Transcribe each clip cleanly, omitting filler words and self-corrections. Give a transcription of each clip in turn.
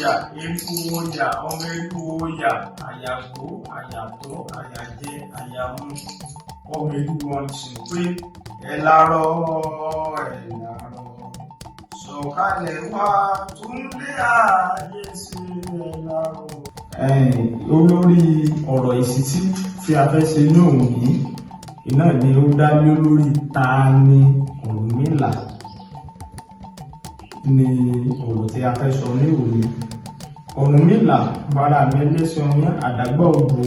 Ọ̀yà, Eriwo Ọ̀yà, ọmọ Eriwo Ọ̀yà, àyàgbó, àyàtọ̀, àyàjẹ, àyàmú, ọmọ Eriwo sì pé ẹ lárọ́, ẹ lárọ́, sọ̀kalẹ̀ wá túnlé ayé sí, ẹ lárọ́. Olórí ọ̀rọ̀ ìṣítí tí a fẹ́ ṣe ní òun yìí iná ni ó dá lé lórí ta ni Ọ̀rúnmìlà ni ọ̀rọ̀ tí a fẹ́ sọ ní òní. Ọ̀rúnmìlà, bàrà mi ẹlẹ́sìn ọyán àdágbà odò,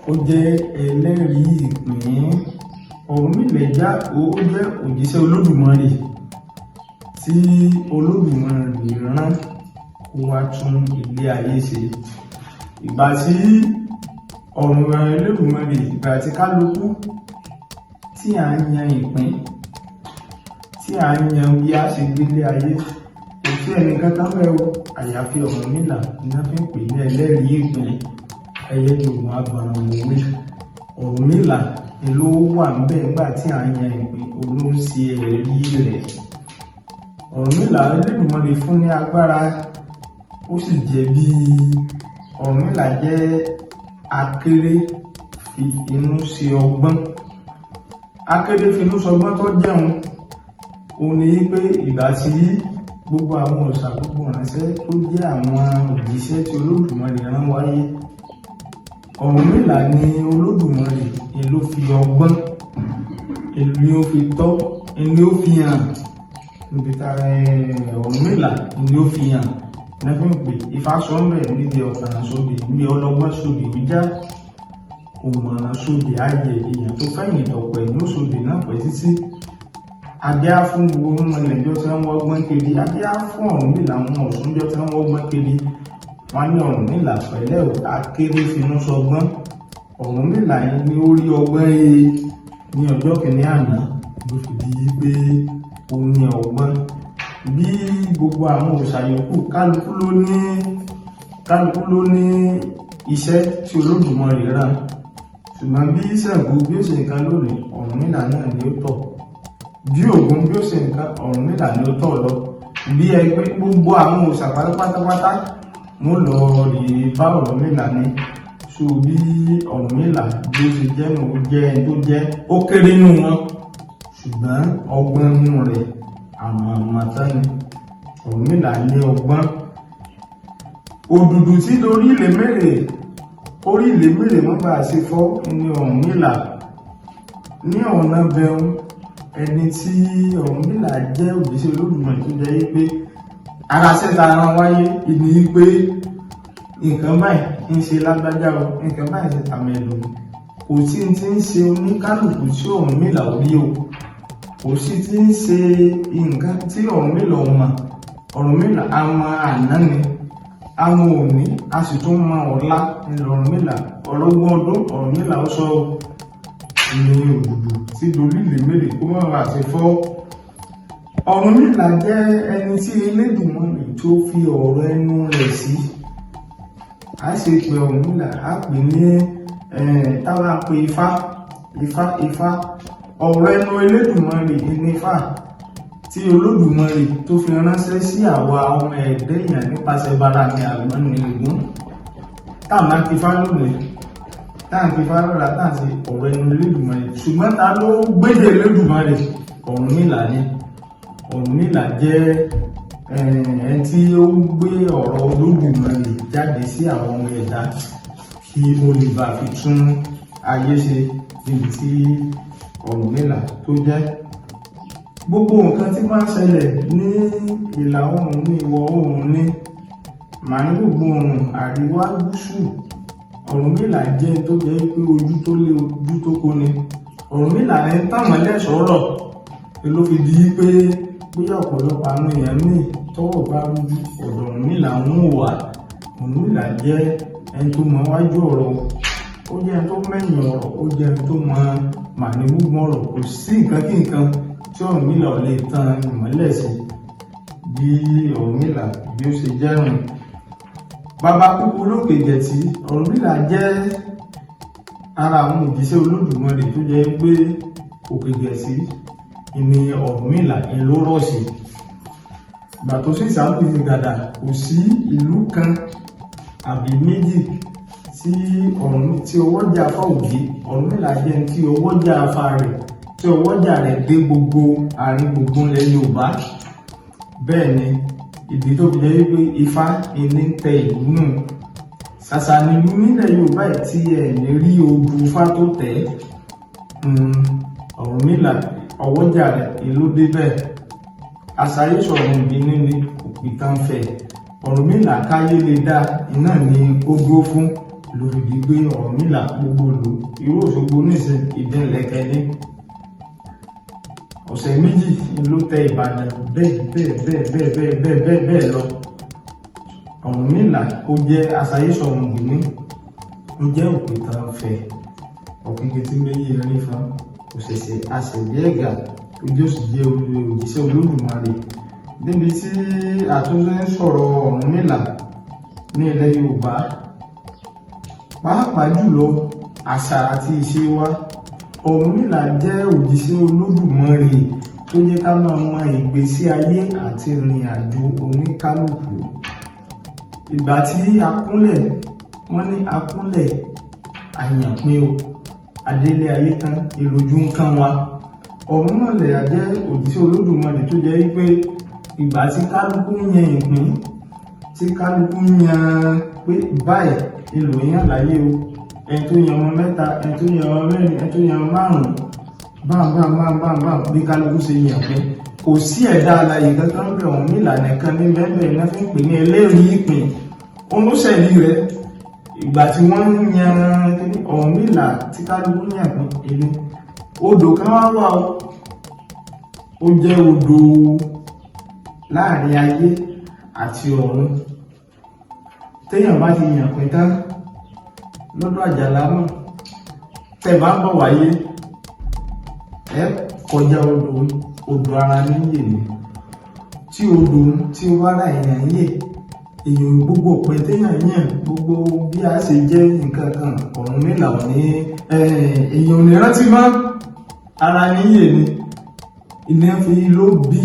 ó jẹ́ ẹlẹ́rìí ìpín. Ọ̀rúnmìlà já ó jẹ́ òjíṣẹ́ Olódùmarè tí Olódùmarè rán kó wá tún ilé ayé ṣe. Ìgbà tí ọ̀run Olódùmarè, ìgbà tí kálukú tí à ń yan ìpín, tí à ń yan bí a ṣe gbélé ayé, kò sí ẹnì kankan bẹ́ẹ̀ o, àyàfi Ọ̀rúnmìlà ní wọ́n fi ń pè ní ẹlẹ́rìí ìpín. Ẹyẹ lòun agbọ̀nràn òwe. Ọ̀rúnmìlà ni ló wà níbẹ̀ nígbà tí à ń yan ìpín, òun ló ń ṣe ẹ̀rí rẹ̀. Ọ̀rúnmìlà, Olódùmarè fún ní agbára, ó sì jẹ́ bí Ọ̀rúnmìlà jẹ́ akéré fi inú ṣe ọgbọ́n. Akéré fi inú ṣọgbọ́n tó jẹun òun ni pé ìgbà tí gbogbo àwọn òòṣà, gbogbo ìránṣẹ́ tó jẹ́ àwọn òjíṣẹ́ tí Olódùmarè rán wáyé, Ọ̀rúnmìlà ni Olódùmarè ni ló fi ọgbọ́n, ni ó fi tọ́, ni ó fi hàn níbi tá. Ọ̀rúnmìlà ni ó fi hàn lẹ́fún pé Ifá sọ́ńbẹ̀ níbi ọ̀kàrà sóbì, níbi ọlọ́gbọ́n sóbì wíjá òmọ̀ràn sóbì ayẹ èèyàn tó fẹ̀yìn tọ̀pẹ̀ ní òṣòdì náà pẹ́ títí. Adé á fún gbogbo ọmọ ilẹ̀ tí wọ́n wọ́gbọ́n kiri, adé á fún Ọ̀rúnmìlà, àwọn ọ̀ṣunjọ́ tí wọ́n wọ́gbọ́n kiri. Wọ́n ní Ọ̀rúnmìlà pẹ̀lẹ́ ò, akéré finú sọgbọ́n. Ọ̀rúnmìlà yẹn ní ó rí ọgbọ́n he ní ọjọ́ kìíní àná ló fi di pé ó ní ọgbọ́n bí gbogbo àwọn òòṣà yòókù. Kálukú ló ní iṣẹ́ tí Olódùmarè rán, ṣùgbọ́n bí Ṣàngó bí ó ṣe nǹkan lónìí, Ọ̀rúnmìlà náà ni ó tọ̀. Bí Ògún bí ó ṣe nǹkan, Ọ̀rúnmìlà ni ó tọ̀ lọ. Bí ẹgbẹ́ gbogbo àwọn òòṣà pátápátá wọ́n lọ rí bá Ọ̀rúnmìlà ní. So bí Ọ̀rúnmìlà bí ó ṣe jẹ́ nù, ó jẹ́ ẹni tó jẹ́ ó kéré nù wọn, ṣùgbọ́n ọgbọ́n nù rẹ̀ àmọ́ àmọ́tán ni. Ọ̀rúnmìlà ní ọgbọ́n. Òdùdù tí lórí ilé mèrè, orí ilé mèrè wọ́n bá ṣe fọ́ ní Ọ̀rúnmìlà ní ọ̀nà bẹ̀rù. Ẹni tí Ọ̀rúnmìlà jẹ́ òjíṣẹ́ Olódùmarè tó jẹ́ wípé ara ṣẹ́ta ara wáyé ìní wípé nǹkan báyìí ń ṣe lágbájá o, nǹkan báyìí ṣe tàmẹ̀dù, kò sí ti ń ṣe oníkálùkù tí Ọ̀rúnmìlà ò rí o, kò sí ti ń ṣe nǹkan tí Ọ̀rúnmìlà ò mọ̀. Ọ̀rúnmìlà àwọn àná ni, àwọn òní, a sì tún mọ ọ̀la ní Ọ̀rúnmìlà. Ọ̀rọ̀ ogún ọdún Ọ̀rúnmìlà ó sọ ní òdùdù tí dorí lè mèrè kó má bàa ṣe fọ́. Ọ̀rúnmìlà jẹ́ ẹni tí Elédùmarè tó fi ọ̀rọ̀ ẹnu rẹ̀ sí. A ṣe pé Ọ̀rúnmìlà, a pè ní táwa pé Ifá, Ifá, Ifá, ọ̀rọ̀ ẹnu Elédùmarè ní Ifá tí Olódùmarè tó fi ránṣẹ́ sí àwa ọmọ ẹ̀dẹ́ èèyàn nípasẹ̀ bara ní àlùmọ́nì Ògún. Tá a máa ń kífá lónìí, tá à ń kífá lọ́la, tá à ń ṣe ọ̀rọ̀ ẹnu Elédùmarè, ṣùgbọ́n ta ló gbédè Elédùmarè? Ọ̀rúnmìlà ni. Ọ̀rúnmìlà jẹ́ ẹni tí ó gbé ọ̀rọ̀ Olódùmarè jáde sí àwọn ọmọ ẹ̀dá kí ó lè bá fi tún ayé ṣe. Níbi tí Ọ̀rúnmìlà tó jẹ́, gbogbo nǹkan tí máa ń ṣẹlẹ̀ ní ìlà oòrùn, ní ìwọ̀ oòrùn, ní màá ní gbogbo oòrùn, àríwá, gúúsù, Ọ̀rúnmìlà jẹ́ tó jẹ́ pé ojú tó lé ojú tó kó ni. Ọ̀rúnmìlà ní táwọn sọ̀rọ̀ ló fi di pé bóyá ọ̀pọ̀lọpọ̀ àwọn èèyàn míì tọ́wọ́ bá rújú, ọ̀dọ̀ Ọ̀rúnmìlà ń wà. Ọ̀rúnmìlà jẹ́ ẹni tó mọ wájú ọ̀rọ̀, ó jẹ́ ẹni tó mẹ́yìn ọ̀rọ̀, ó jẹ́ ẹni tó mọ màní gbogbo ọ̀rọ̀. Kò sí nǹkan kí nǹkan tí Ọ̀rúnmìlà ò lè tan ìmọ́lẹ̀ sí. Bí Ọ̀rúnmìlà bí ó ṣe jẹ́rùn bàbá kúkú lókè jẹ̀tí. Ọ̀rúnmìlà jẹ́ ara àwọn òjíṣẹ́ Olódùmarè tó jẹ́ pé òkè jẹ̀tí ni Ọ̀rúnmìlà ń ló rọ̀ sí. Ìgbà tó sì sápìtì gàdà, kò sí ìlú kan àbí méjì tí ọ̀run tí ọwọ́jà afá òbí. Ọ̀rúnmìlà jẹ́ tí ọwọ́jà afá rẹ̀, tí ọwọ́jà rẹ̀ dé gbogbo àárín gbogbo ilẹ̀ Yorùbá. Bẹ́ẹ̀ ni ìdí tó fi jẹ́ wípé Ifá ilé ń tẹ ìlú nù. Ṣàṣà nílùú nílẹ̀ Yorùbá ẹ̀ tí ẹ̀ ní rí odù Ifá tó tẹ̀. Ọ̀rúnmìlà, ọwọ́jà rẹ̀ ìlú débẹ̀. Àṣàyè sọ̀rọ̀ ìbínú ni òpìtàn fẹ̀. Ọ̀rúnmìlà káyé lè dá iná ni ó dúró fún lórí gbígbé Ọ̀rúnmìlà gbogbo lò. Irú Òṣogbo nísìn, ìdínlẹ̀kẹ́ ní ọ̀sẹ̀ 2 ló tẹ Ìbàdàn, bẹ́ẹ̀ bẹ́ẹ̀ bẹ́ẹ̀ bẹ́ẹ̀ bẹ́ẹ̀ bẹ́ẹ̀ bẹ́ẹ̀ bẹ́ẹ̀ lọ. Ọ̀rúnmìlà ó jẹ́ àṣàyè sọ̀rọ̀ ìbínú, ó jẹ́ òpìtàn fẹ̀. Ọ̀kínkín tí méjì rí fún òṣèṣe àṣẹ̀bí ẹ̀gà ojú òsì jẹ́ òjíṣẹ́ Olódùmarè. Níbi tí àtúnṣe ń sọ̀rọ̀ Ọ̀rúnmìlà ní ilẹ̀ Yorùbá, pàápàá jùlọ àṣà àti ìṣe wa, Ọ̀rúnmìlà jẹ́ òjíṣẹ́ Olódùmarè tó jẹ́ ká máa mọ ìgbésí ayé àti ìrìn àjò oníkálukú. Ìgbà tí akúnlẹ̀, wọ́n ní akúnlẹ̀ àyànpín o, adélé ayé tán ìlójú ń kán wa. Ọ̀rúnmìlà jẹ́ òjíṣẹ́ Olódùmarè tó jẹ́ wípé ìgbà tí kálukú ń yan ìpín, tí kálukú ń yan pé báyìí ìlò yẹn láyé o, ẹni tó yan ọmọ mẹ́ta, ẹni tó yan ọmọ mẹ́rin, ẹni tó yan ọmọ márùn-ún, báàm báàm báàm báàm báàm, bí kálukú ṣe yàn pín, kò sí ẹ̀dá alààyè kankan bẹ̀. Ọ̀rúnmìlà nìkan ní bẹ́ẹ̀ iná fi ń pè ní ẹlẹ́rìí ìpín. Òun ló ṣẹ̀lí rẹ̀. Ìgbà tí wọ́n ń yan Ọ̀rúnmìlà, tí kálukú yàn pín, èmi odò kan wá wà o, ó jẹ́ odò láàrin ayé àti ọ̀run. Téèyàn bá ti yàn pín tán lọ́dọ̀ Àjàlá náà, tẹ́ bá ń bọ̀ wáyé, ẹ kọjá odò. Odò ara níyè ni. Tí odò tí ó bá rà èèyàn yè, èèyàn gbogbo òpin téèyàn yàn, gbogbo bí a ṣe jẹ́ nǹkan kan, Ọ̀rúnmìlà ò ní, èèyàn ò ní rántí mọ́. Ara níyè ni. Iná fi ló bí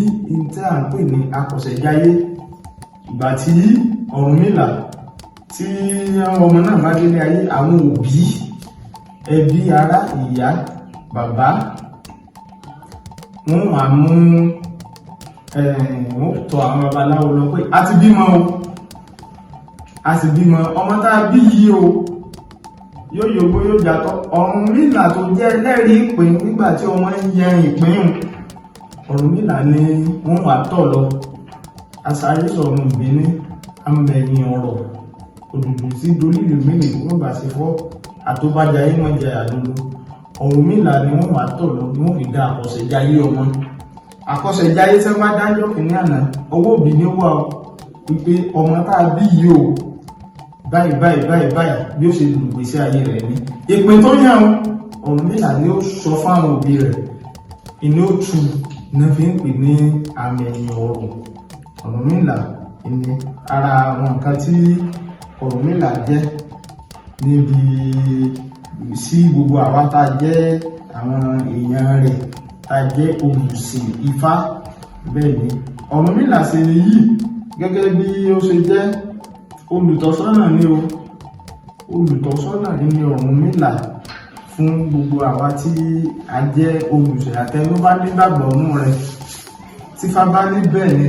tí à ń pè ní akọ̀sẹ̀jáyé. Ìgbà tí Ọ̀rúnmìlà, tí ọmọ náà bá délé ayé, àwọn òbí, ẹbí, ará, ìyá, bàbá, wọ́n wà mú, wọ́n tọ̀ àwọn babaláwo lọ pé a ti bímọ o, a sì bímọ. Ọmọ tá a bí yìí o, yóò yògbó, yóò jàtọ̀. Ọ̀rúnmìlà tó jẹ́ ẹlẹ́rìí ìpín nígbà tí ọmọ ń yan ìpín, Ọ̀rúnmìlà ni wọ́n wà tọ̀ lọ. Aṣáájú sọ̀rọ̀ ìbínú amẹ̀yìn ọ̀rọ̀ òdùdù sí dolílù mílì wọ́n bá ṣe fọ́ àtọ́bàjáyé wọ́n jẹ àdúgbò. Ọ̀rúnmìlà ni wọ́n wà tọ̀ lọ ni wọ́n fi dá àkọsẹ̀jáyé ọmọ. Àkọsẹ̀jáyé tí wọ́n bá dájọ́ kìíní àná, ọwọ́ òbí ní wà ó wípé ọmọ tá a bí yìí o, báyìí báyìí báyìí báyìí bí ó ṣe lùgbèsí ayé rẹ̀ ní ìpín tó yàn. Ọ̀rúnmìlà ni ó sọ fáwọn òbí rẹ̀, ìní ó tu ní fi ń pè ní àmì ẹ̀yìn ọ̀rọ̀. Ọ̀rúnmìlà ìní ara àwọn nǹkan tí Ọ̀rúnmìlà jẹ́ níbi sí gbogbo àwa tá a jẹ́ àwọn èèyàn rẹ̀, tá a jẹ́ olùsìn Ifá. Bẹ́ẹ̀ ni Ọ̀rúnmìlà ṣe ni yìí, gẹ́gẹ́ bí ó ṣe jẹ́ olùtọ́sọ́nà ní o. Olùtọ́sọ́nà ní Ọ̀rúnmìlà fún gbogbo àwa tí a jẹ́ olùsìn àtẹnu bá nígbàgbọ́ nú rẹ̀. Tífá bá ní bẹ́ẹ̀ ni,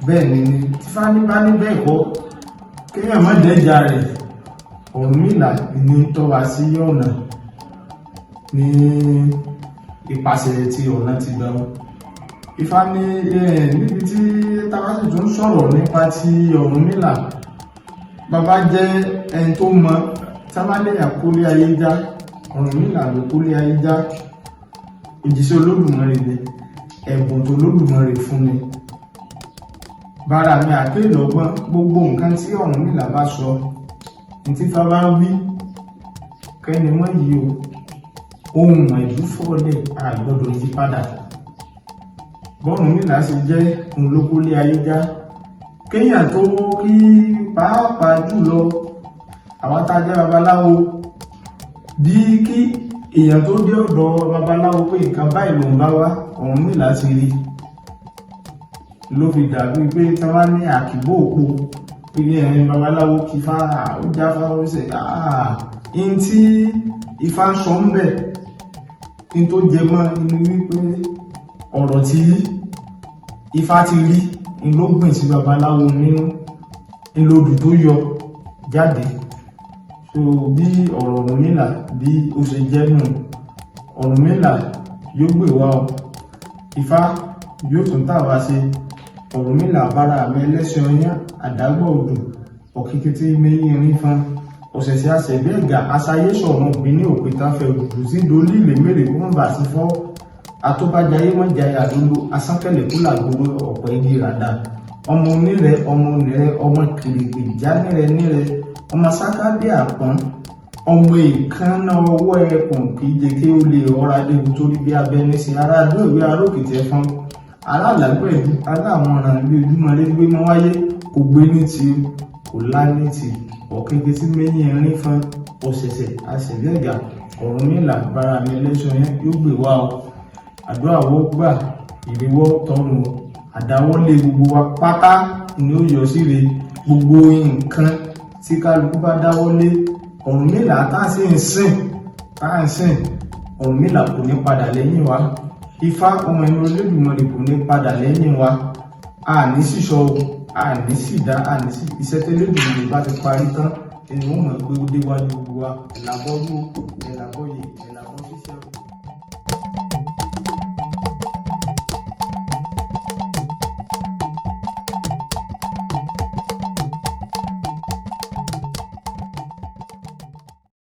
bẹ́ẹ̀ ni ni. Tífá ní bá ní bẹ́ẹ̀ kọ́, kéèyàn má dẹ́jà rẹ̀. Ọ̀rúnmìlà ní ń tọ́ wa sí ọ̀nà ní ipasẹ̀ tí ọ̀nà ti gbà wọn. Ifá ní níbi tí tábà sì tún sọ̀rọ̀ nípa ti Ọ̀rúnmìlà, bàbá jẹ́ ẹni tó mọ tábàlẹ́yà kólé ayé já. Ọ̀rúnmìlà ló kólé ayé já. Òjíṣẹ́ Olódùmarè ni, ẹ̀bùn tó Olódùmarè fún ni. Bára mi àkéèlọ́gbọ́n, gbogbo nǹkan tí Ọ̀rúnmìlà bá sọ ní tí Ifá bá wí kẹ́ni mọ́ yìí o, ohun ẹ̀dúfọ́lẹ̀ àgbọ́dọ̀ yí padà. Bọ́rúnmìlà ṣe jẹ́ òun ló kólé ayé já. Kéèyàn tó kí, pàápàá jùlọ àwọn tá a jẹ́ babaláwo, bí kí èèyàn tó dé ọ̀dọ̀ babaláwo pé nǹkan báyìí lòun bá wá, Ọ̀rúnmìlà ti rí. Ló fi dàbí pé tí wọ́n bá ní àkìbò òpó ilé ẹ̀rín babaláwo kí fá ó jáfá, ó ṣe n tí Ifá ń sọ ń bẹ̀, n tó jẹ mọ́ inú wípé ọ̀rọ̀ tí Ifá ti rí n ló gbìn sí babaláwo nínú, n lodù tó yọ jáde. So bí ọ̀rọ̀ Ọ̀rúnmìlà bí ó ṣe jẹ́ nù, Ọ̀rúnmìlà yóò gbè wá o, Ifá yóò tún tà wá ṣe. Ọ̀rúnmìlà bára mi ẹlẹ́sìn ọyán àdágbọ̀ odò ọ̀kíkété mẹ́yìn erin fan ọ̀sẹ̀sẹ̀ àṣẹ̀bí ẹ̀gà aṣayé sọ̀rọ̀ òbí ní òpìtàn fẹ́ òdùdù sí dolí ìlé mèrè kó má bàa sí fọ́ àtọ́bàjáyé mọ́ jayà lólo asánkẹ̀lẹ̀ kó làgbóró ọ̀pọ̀ igi ràdà ọmọ onírẹ̀ ọmọ onírẹ̀ ọmọ kìrìkì já nírẹ̀ nírẹ̀ ọmọ sákábí àpọ́n ọmọ ìkànnà ọwọ́ ẹkùn kì í jẹ́ kí ó lè ọ̀rá débi torí bí abẹni sí ará adó ìwé arókìtì ẹ̀fọn aláàlágbẹ̀dú aláwọn ọ̀ràn bí ojúmọ́ rẹ gbé mọ́ wáyé kò gbé ní ti kò lá ní ti ọ̀kẹ́kẹ́ tí mẹ́yìn erin fan ọ̀sẹ̀sẹ̀ àṣẹ̀bí ẹ̀gà. Ọ̀rúnmìlà bára mi ẹlẹ́sọ yẹn yóò gbé wá o, àdúrà wọ́ gbà, ìrìwọ́ tọrùn, àdáwọ́lé gbogbo wa pátá ni ó yọ síre. Gbogbo nǹkan tí kálukú bá dáwọ́lé, Ọ̀rúnmìlà tá a sì ń sìn, tá a ń sìn, Ọ̀rúnmìlà kò ní padà lẹ́yìn wa. Ifá ọmọ ẹni Olódùmarè kò ní padà lẹ́yìn wa. Àní sísọ o, àní sì dá, àní sì iṣẹ́ tẹ́lẹ̀dùmarè bá ti parí tán ẹni wọ́n mọ̀ pé ó déwájú gbogbo wa. Ẹ̀làbọ́rú, ẹ̀làbọ́yè, ẹ̀làbọ́.